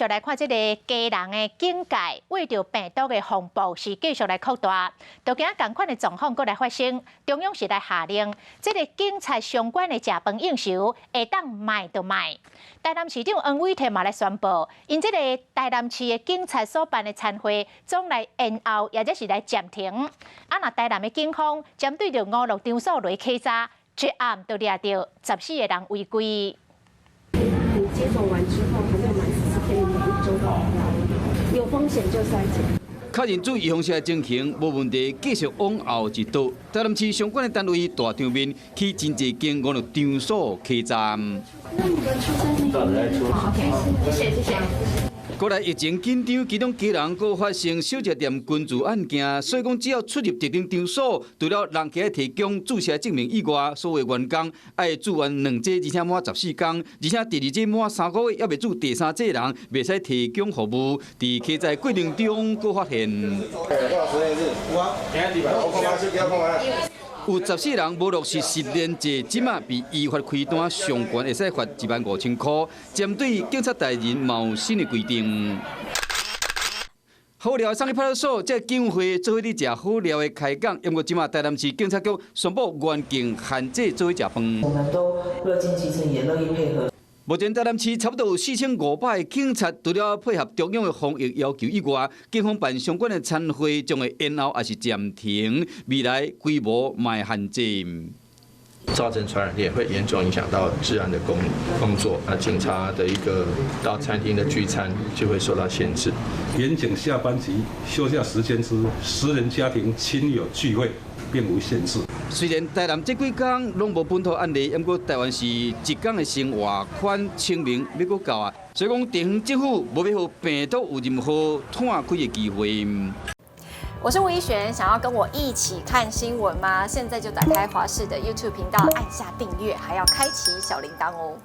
續來看這个基隆的警界，為著病毒的風暴是繼續來擴大，就驚仝款的狀況閣來發生。中央是來下令，這个警察相關的食飯應酬會當賣就賣。台南市長黃偉哲嘛來宣布，𪜶這个台南市的警察所辦的餐會，總來延後，抑者是來暫停。啊，若台南的警方針對著娛樂場所來稽查，一暗就掠著14個人違規。你接種完之後還沒有滿14天，你每一周都要來，有風險就篩檢。確認注預防線的情形無問題，繼續往後一倒。台南市相關的單位大場面去真濟間娛樂場所稽查。謝謝謝謝。過來疫情緊張，其中基隆閣發生小食店群聚案件，所以講只要出入特定場所，除了人客提供注射證明以外，所有員工愛注完兩劑，而且滿14天，而且第二劑滿3個月，猶未注第三劑人，袂使提供服務。佇稽查過程中，閣發現有14人無落實實聯制，這馬被依法開單，上懸會使罰15,000箍。針對警察大人嘛有新的規定。好料送去派出所，這警會做伙佇食好料的開講，毋過這馬台南市警察局宣布嚴禁限制做伙食飯。我們都樂見其成，也樂意配合。目前台南市差不多有4500個警察，除了配合中央的防疫要求以外，警方辦相關的餐會將會延後，抑是暫停，未來規模嘛會限制。造成傳染鏈會嚴重影響到治安的工作，那警察的一個到餐廳的聚餐就會受到限制。嚴警下班及休假時間之私人家庭親友聚會並無限制。雖然台南這幾工攏無本土案例，毋過台灣是一工的生活寬清明欲閣到啊，所以講地方政府無欲予病毒有任何湠開的機會。我是吳怡璇，想要跟我一起看新聞嗎？現在就打開華視的 YouTube 頻道，按下訂閱，還要開啟小鈴鐺哦。